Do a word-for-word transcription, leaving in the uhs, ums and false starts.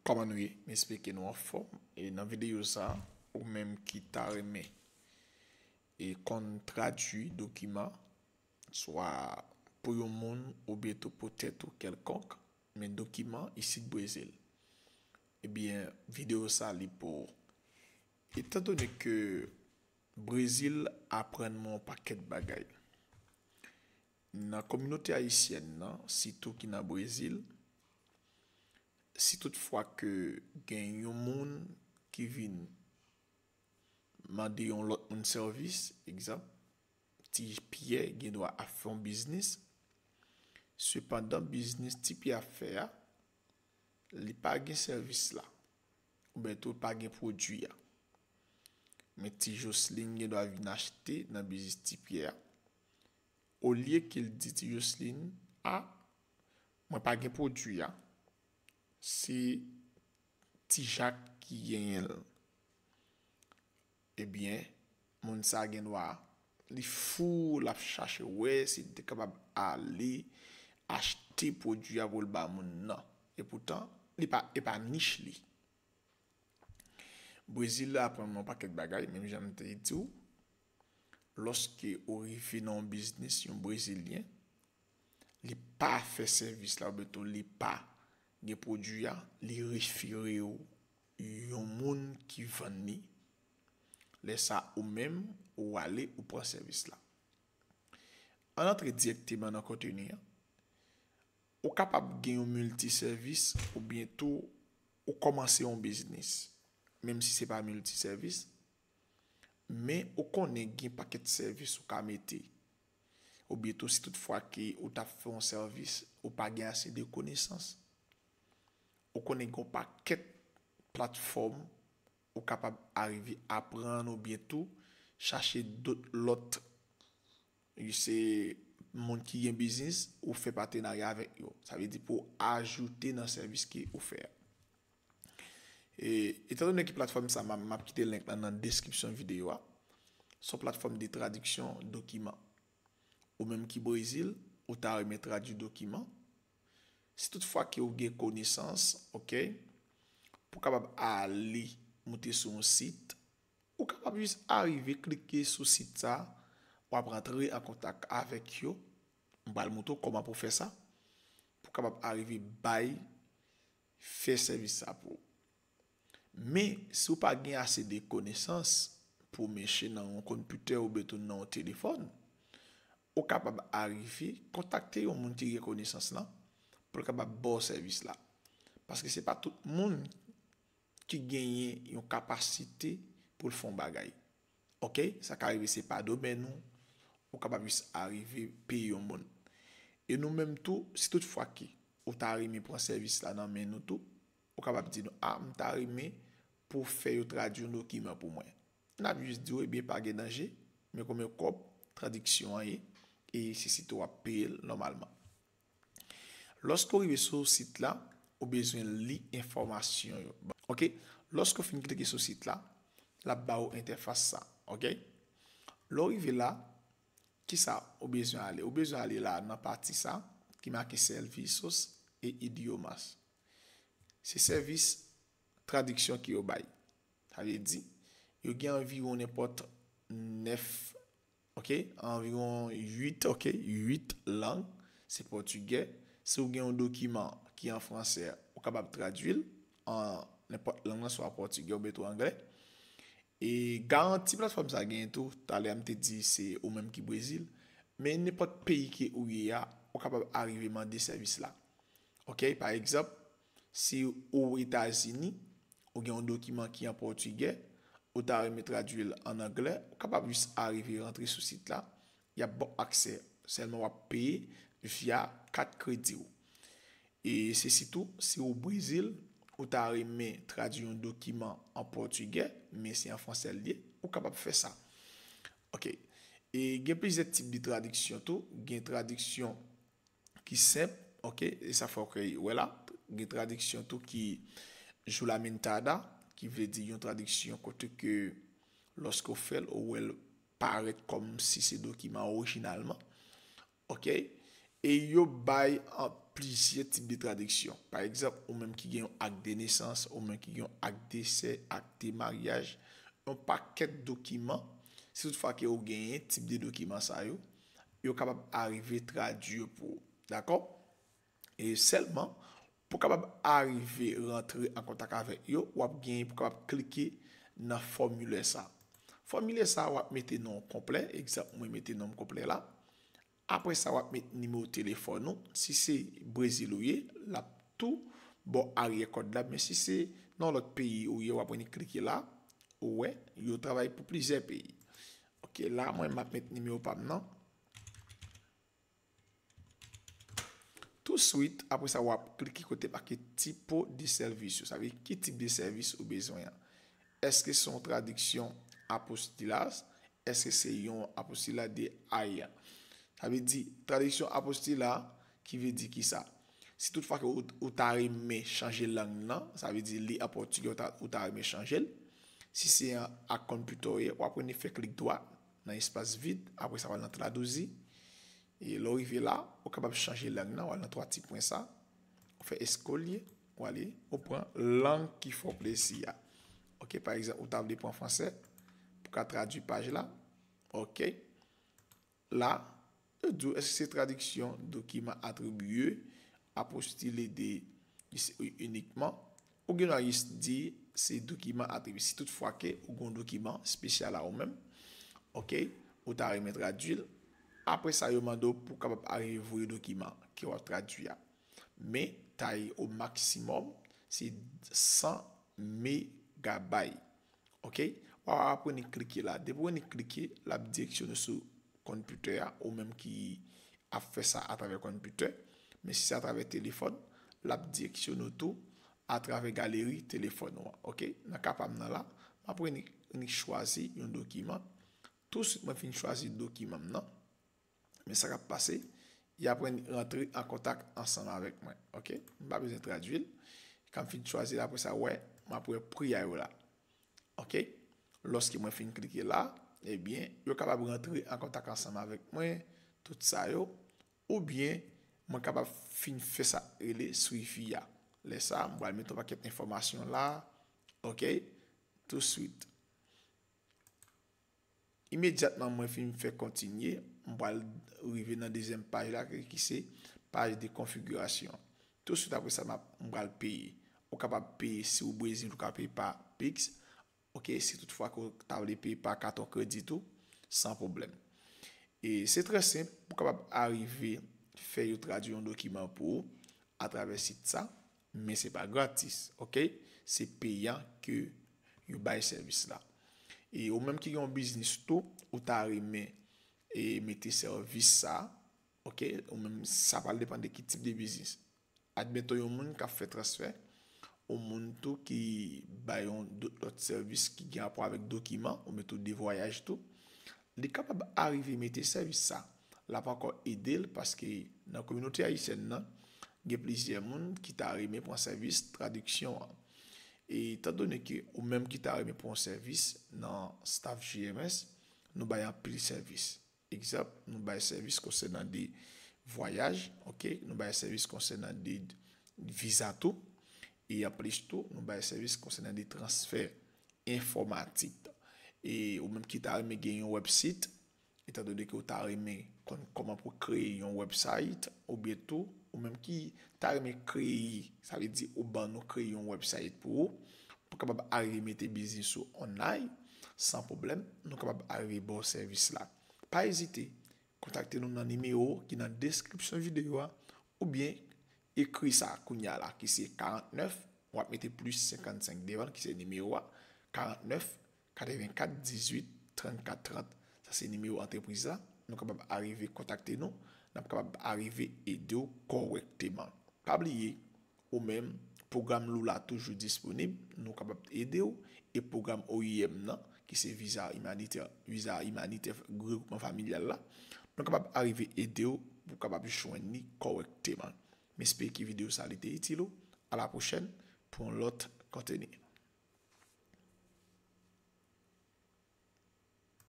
Kòman nou ye? M espere ke nou anfòm. E nan videyo sa, ou menm ki ta renmen e konn tradui dokiman, swa pou yon moun oubyen tou pou tèt ou kèlkonk, men dokiman isit Brezil. Ebyen, videyo sa li pou ou. Etandone ke Brezil aprann mwen yon pakèt bagay. Nan kominote ayisyèn nan, sitou ki nan Brezil, si toutfwa ke gen yon moun ki vin mande yon lòt moun sèvis, egzanp, Ti Pyè gen dwa ap fè yon biznis, sepandan biznis Ti Pyè ap fè a, li pa gen sèvis la, oubyen tou pa gen pwodui a. Men Ti Joslin gen dwa vin achte nan biznis Ti Pyè a. Olye ke l di Ti Joslin, a, mwen pa gen pwodui a, se Ti Jak ki genyen l. Ebyen, moun sa gen dwa, li fou, l ap chache wè si l te kapab ale achte pwodui a pou l ba moun nan. Epoutan, li pa, e pa nich li. Brezil la aprann mwen yon pakèt bagay, menm jan m te di w, lòske ou rive nan yon biznis, yon Brezilyen, li pa fè sèvis la, oubyen tou li pa gen pwodui a, li refere w yon moun ki vann li. Lè sa, ou menm, ou ale, ou pran sèvis la. Ann antre dirèkteman nan konteni an. Ou kapab gen yon milti sèvis oubyen tou ou kòmanse yon biznis, menm si se pa milti sèvis, men ou konnen gen pakèt sèvis ou ka mete. Oubyen tou si toutfwa ke ou t ap fè yon sèvis, ou pa gen ase de konesans, ou konnen gen yon pakèt platfòm ou kapab arive aprann oubyen tou chache dot lòt, se moun ki gen biznis, ou fè patenarya avèk yo. Sa vle di pou w ajoute nan sèvis ke ou fè a. E, etandone ke platfòm sa, m ap, m ap kite link lan nan deskripsyon videyo a. Se yon platfòm de tradiksyon dokiman. Ou menm ki Brezil, ou ta renmen tradui dokiman. Si toutfwa ke ou gen konesans, oke, pou w kapab ale moute sou yon sit, ou kapab jis arive klike sou sit sa, w ap rantre an kontak avèk yo. M pral montre w kòman pou w fè sa, pou w kapab arive bay, fè sèvis sa pou ou. Men, si w pa gen ase de konesans pou w meche nan yon konpitè oubyen tou nan yon telefòn, ou kapab arive kontakte yon moun ki gen konesans lan pou l kapab ba w sèvis la. Paske se pa tout moun ki genyen yon kapasite pou l fè yon bagay. Oke, sa ka rive se pa domèn ou, ou kapab jis arive peye yon moun. E nou menm tou, si toutfwa ke ou ta renmen pran sèvis la nan men nou tou, ou kapab di nou, a, m ta renmen pou w fè yo tradui yon dokiman pou mwen. N ap jis di w, ebyen, pa gen danje, men konbyen kòb tradiksyon an ye, e se sit ou ap peye l nòmalman. Lòske w rive sou sit la, ou bezwen li enfòmasyon yo. Oke? Lòske w fin klike sou sit la, l ap ba w entèfas sa. Oke? Lè w rive la, kisa ou bezwen ale? Ou bezwen ale la nan pati sa ki make Serviços e Idiomas. Se sèvis tradiksyon ke yo bay. Sa vle di, yo gen anviwon nenpòt nèf, oke, anviwon uit, oke, uit lang, se pòtigè. Si w gen yon dokiman ki an fransè, ou kapab tradui l an nenpòt lang nan, swa pòtigè oubyen tou anglè. E garanti platfòm sa genyen tou, talè a m te di se ou menm ki Brezil, men nenpòt peyi ke ou ye a, ou kapab arive mande sèvis la. Oke, pa egzanp, si ou Etazini, ou gen yon dokiman ki an pòtigè, ou ta renmen tradui l an anglè, ou kapab jis arive rantre sou sit la, y ap ba w aksè. Sèlman w ap peye via kat kredi w. E se sitou, si ou Brezil, ou ta renmen tradui yon dokiman an pòtigè, men se an fransè l ye, ou kapab fè sa. Oke. E gen plizyè tip de tradiksyon tou. Gen tradiksyon ki senp, oke, e sa fè w kwè, wè la, gen tradiksyon tou ki juramentada, ki vle di yon tradiksyon kote ke lòske w fè l, ou wè l parèt kòmsi se dokiman orijinalman, oke, e yo bay an plizyè tip de tradiksyon. Pa egzanp, ou menm ki gen yon ak de nesans, ou menm ki gen yon ak desè, ak de maryaj, yon pakèt dokiman, si toutfwa ke ou genyen tip de dokiman sa yo, yo kapab arive tradui yo pou ou. Dakò? E sèlman, pou kapab arive rantre an kontak avèk yo, w ap genyen pou kapab klike nan fòmilè sa. Fòmilè sa, w ap mete non w konplè, egzanp, mwen mete non m konplè la. Apre sa, w ap met nimewo telefòn ou. Si se Brezil ou ye, l ap tou ba w aryè kòd la, men si se nan lòt peyi ou ye, w ap vin klike la, ou wè, yo travay pou plizyè peyi. Ok, la, mwen, m ap met nimewo pa m nan. Touswit, apre sa, w ap klike kote make tipo de servicio. Sa vle di ki tip de sèvis ou bezwen an. Èske se yon tradiksyon apostilas? Èske se yon apostila de aya? Sa vle di, tradiksyon apostila, ki vle di kisa? Si toutfwa ke ou, ou ta renmen chanje lang nan, sa vle di li an pòtigè, ou ta, ou ta renmen chanje l. Si se an, ak konpitè w ye, w ap vin fè klik dwat nan espas vid, apre sa w al nan traduzir. E lè w rive la, ou kapab chanje lang nan, w al nan twa ti pwen sa, ou fè eskolye, ou ale, ou pran lang ki fè w plezi a. Ok, pa egzanp, ou ta vle pran fransè, pou ka tradui paj la. Ok. La, yo di w, èske se tradiksyon dokiman atribiye, apostile de, inikman, ou gen dwa jis di se dokiman atribiye. Si toutfwa ke ou gen yon dokiman espesyal a ou menm, ok, ou ta renmen tradui l, apre sa, yo mande w pou w kapab arive voye dokiman ke w ap tradui a. Men, tay o maksimòm, se san megabay. Ok? W ap vin klike la. Depi w vin klike, l ap direksyone w sou konpitè a, ou menm ki ap fè sa atravè konpitè. Men si se atravè telefòn, l ap direksyone w tou atravè galeri telefòn ou an. Ok? Nan ka pa m nan la, m ap vin, vin chwazi yon dokiman. Touswit mwen fin chwazi dokiman m nan. Men sa k ap pase, y ap rantre an kontak ansanm avèk mwen. Ok? M pa bezwen tradui l. Kan m fin chwazi l, apre sa, wè, m ap wè pri a yo la. Ok? Lòske mwen fin klike la, ebyen, yo kapab rantre an kontak ansanm avèk mwen, tout sa yo, oubyen mwen kapab fin fè sa rele swivi a. Lè sa, m pral mete yon pakèt enfòmasyon la, ok? Touswit. Imedyatman mwen fin fè kontinye, m pral rive nan dezyèm paj la ki, ki se paj de konfigirasyon. Touswit apre sa, m ap, m pral peye. Ou kapab peye si w Brezil, ou ka peye pa Pix. Ok, si toutfwa ke w ta vle peye pa katon kredi tou, san pwoblèm. E se trè senp, ou kapab arive fè yo tradui yon dokiman pou ou atravè sit sa, men se pa gratis, ok? Se peyan ke yo bay sèvis la. E ou menm ki gen yon biznis tou, ou ta renmen e mete sèvis sa, ok? Ou menm, sa pral depann de ki tip de biznis. Admeton yon moun k ap fè transfè, yon moun tou ki bay yon do-, lòt sèvis ki gen rapò avèk dokiman, oubyen tou de vwayaj tou, li kapab arive mete sèvis sa. L ap ankò ede l paske nan kominote ayisyèn nan, gen plizyè moun ki ta renmen pran sèvis tradiksyon an. E etan done ke ou menm ki ta renmen pran sèvis nan staff J M S, nou bay anpil sèvis. Egzanp, nou bay sèvis konsènan de vwayaj, ok? Nou bay sèvis konsènan de viza tou. E anplis tou, nou bay sèvis konsènan de transfè enfòmatik. E ou menm ki ta renmen gen yon wèbsit, etan done ke ou ta renmen konn kòman pou kreye yon wèbsayt, oubyen tou, ou menm ki ta renmen kreye, sa vle di ou ban nou kreye yon wèbsayt pou ou, pou kapab arive mete biznis ou online, san pwoblèm, nou kapab arive ba w sèvis la. Pa ezite, kontakte nou nan nimewo ki nan deskripsyon videyo a, oubyen ekri sa kounye a la, ki se karant nèf, w ap mete plis senkannsenk devan l, ki se nimewo a, karant nèf, katrevenkat, dizuit, trannkat, trant. Sa se nimewo antrepriz la. Nou kapab arive kontakte nou, n ap kapab arive ede w kòrèkteman. Pa bliye, ou menm, pwogram Lula toujou disponib, nou kapab ede w, e pwogram O I M nan, ki se viza imanitè, viza imanitè regroupman familyal la, nou kapab arive ede w pou w kapab jwenn li kòrèkteman. M espere ke videyo sa li te itil ou. A la pwochèn pou yon lòt konteni.